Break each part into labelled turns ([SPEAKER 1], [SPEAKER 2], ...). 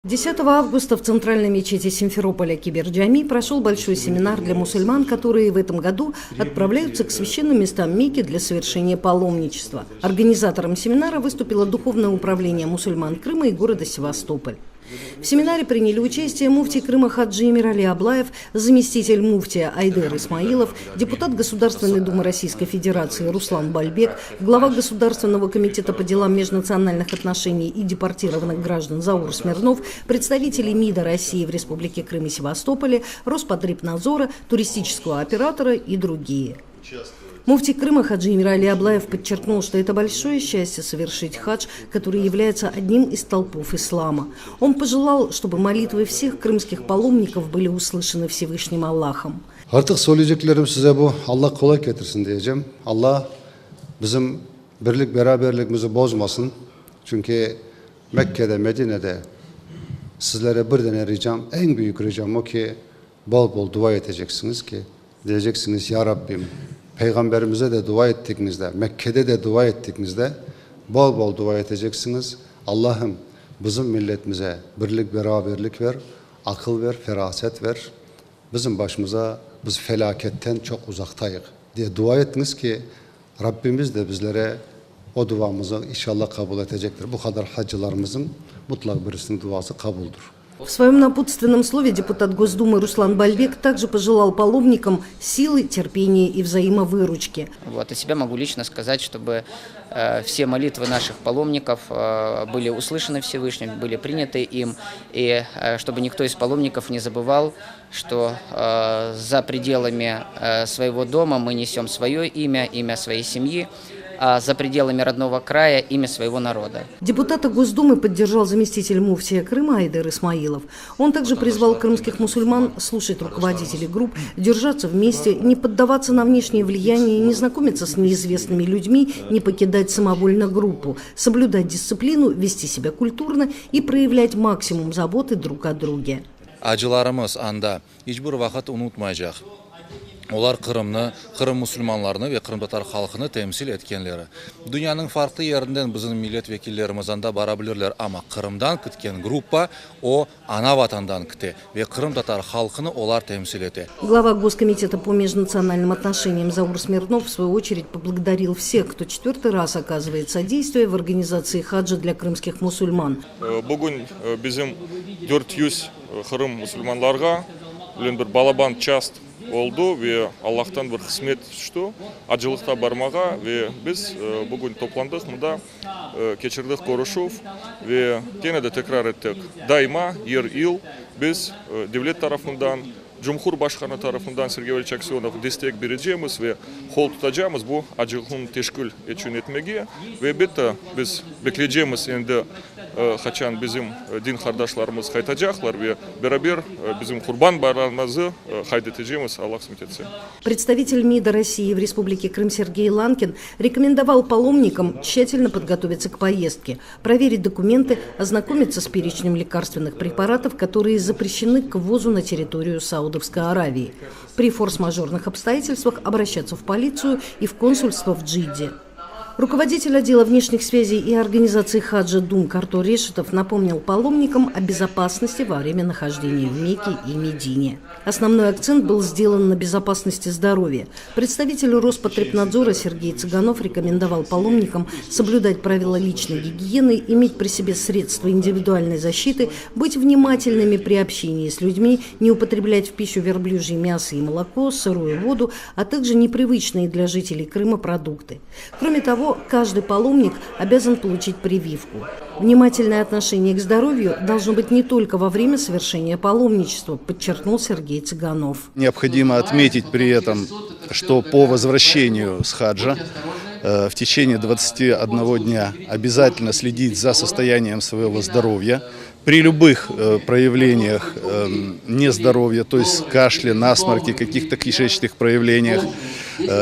[SPEAKER 1] 10 августа в центральной мечети Симферополя Кибер-Джами прошел большой семинар для мусульман, которые в этом году отправляются к священным местам Мекки для совершения паломничества. Организатором семинара выступило Духовное управление мусульман Крыма и города Севастополь. В семинаре приняли участие муфтий Крыма Хаджи Эмирали Аблаев, заместитель муфтия Айдер Исмаилов, депутат Государственной Думы Российской Федерации Руслан Бальбек, глава Государственного комитета по делам межнациональных отношений и депортированных граждан Заур Смирнов, представители МИДа России в Республике Крым и Севастополе, Роспотребнадзора, туристического оператора и другие. Муфтий Крыма Хаджи Эмирали Аблаев подчеркнул, что это большое счастье совершить хадж, который является одним из столпов ислама. Он пожелал, чтобы молитвы всех крымских паломников были услышаны Всевышним Аллахом.
[SPEAKER 2] Artıq söyleyceklerim size bu Allah qolay ketirsin deycem. Allah bizim birlik beraberligimizni bozmasın. Çünki Mekkede, Medinede sizlere bir dane ricam, eñ büyük ricam o ki, bol-bol dua eteceksiñiz ki, Deyeceksiñiz, Ya Rabbim, Peyğamberimize de dua ettigiñizde, Mekkede de dua ettigiñizde, bol-bol dua eteceksiñiz, Allahım, bizim milletimize birlik-beraberlik ver, aqıl ver, feraset ver, bizim başımıza, biz felâketten çoq uzaqtayıq, diye dua ettiñiz ki, Rabbimiz de bizlere o duamızı inşallah qabul etecektir. Bu qadar hacılarımızıñ mutlaq birisiniñ duası qabuldır.
[SPEAKER 1] В своем напутственном слове депутат Госдумы Руслан Бальбек также пожелал паломникам силы, терпения и взаимовыручки.
[SPEAKER 3] Вот, от себя могу лично сказать, чтобы э, все молитвы наших паломников э, были услышаны Всевышним, были приняты им, и э, чтобы никто из паломников не забывал, что э, за пределами э, своего дома мы несем свое имя, имя своей семьи, а за пределами родного края имя своего народа.
[SPEAKER 1] Депутата Госдумы поддержал заместитель муфтия Крыма Айдер Исмаилов. Он также призвал крымских мусульман слушать руководителей групп, держаться вместе, не поддаваться на внешнее влияние, не знакомиться с неизвестными людьми, не покидать самовольно группу, соблюдать дисциплину, вести себя культурно и проявлять максимум заботы друг о друге.
[SPEAKER 4] Acılarımız anda iç bir vaqıt unutmaycaq. Olar Qırımnı, Qırım musulmanlarını ve qırımtatar halqını temsil etkenleri. Dünyanıñ farqlı yerinden bizim millet vekillerimiz anda bara bilirler, amma Qırımdan ketken gruppa, o, ana vatandan kete ve qırımtatar halqını olar temsil ete.
[SPEAKER 1] Глава Госкомитета по межнациональным отношениям Заур Смирнов, в свою очередь, поблагодарил всех, кто четвертый раз оказывает содействие в организации хаджа для крымских мусульман.
[SPEAKER 5] Bugün bizim 400 Qırım musulmanlarğa bir balaban çast oldı ve Allahtan bir qısmet tüşti acılıqta barmağa ve biz bugün toplandıq mında, keçirdik körüşüv ve kene de tekrar ettik, daima er yıl biz devlet tarafından, Cumhurbaşqanı tarafından Sergey Valeriç Aksönov destek berecemiz ve qol tutacamız bu acılıqnıñ teşkil içün etmege ve elbette biz bekleycemiz endi qaçan bizim din qardaşlarımız qaytacaqlar ve beraber bizim Qurban bayramımızı qayd etecemiz, Allah qısmet etse.
[SPEAKER 1] Представитель МИДа России в Республике Крым Сергей Ланкин рекомендовал паломникам тщательно подготовиться к поездке, проверить документы, ознакомиться с перечнем лекарственных препаратов, которые запрещены к ввозу на территорию Саудовской Аравии. При форс-мажорных обстоятельствах обращаться в полицию и в консульство в Джидде. Руководитель отдела внешних связей и организации хаджа Дум Артур Решетов напомнил паломникам о безопасности во время нахождения в Мекке и Медине. Основной акцент был сделан на безопасности здоровья. Представитель Роспотребнадзора Сергей Цыганов рекомендовал паломникам соблюдать правила личной гигиены, иметь при себе средства индивидуальной защиты, быть внимательными при общении с людьми, не употреблять в пищу верблюжье мясо и молоко, сырую воду, а также непривычные для жителей Крыма продукты. Кроме того, каждый паломник обязан получить прививку. Внимательное отношение к здоровью должно быть не только во время совершения паломничества, подчеркнул Сергей Цыганов.
[SPEAKER 6] Необходимо отметить при этом, что по возвращению с хаджа в течение 21 дня обязательно следить за состоянием своего здоровья. При любых проявлениях нездоровья, то есть кашле, насморке, каких-то кишечных проявлениях,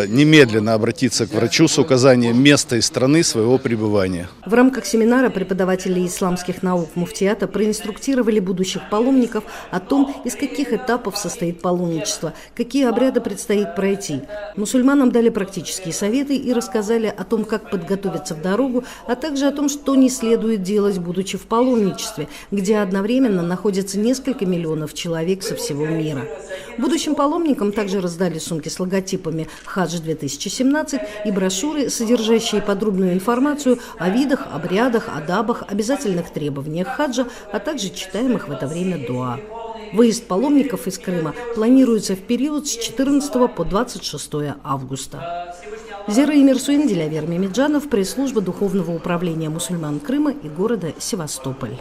[SPEAKER 6] Немедленно обратиться к врачу с указанием места и страны своего пребывания.
[SPEAKER 1] В рамках семинара преподаватели исламских наук муфтията проинструктировали будущих паломников о том, из каких этапов состоит паломничество, какие обряды предстоит пройти. Мусульманам дали практические советы и рассказали о том, как подготовиться в дорогу, а также о том, что не следует делать, будучи в паломничестве, где одновременно находится несколько миллионов человек со всего мира. Будущим паломникам также раздали сумки с логотипами «Хадж-2017» и брошюры, содержащие подробную информацию о видах, обрядах, адабах, обязательных требованиях хаджа, а также читаемых в это время дуа. Выезд паломников из Крыма планируется в период с 14 по 26 августа. Зера Эмирсуин, Дилявер Мемеджанов, пресс-служба Духовного управления мусульман Крыма и города Севастополь.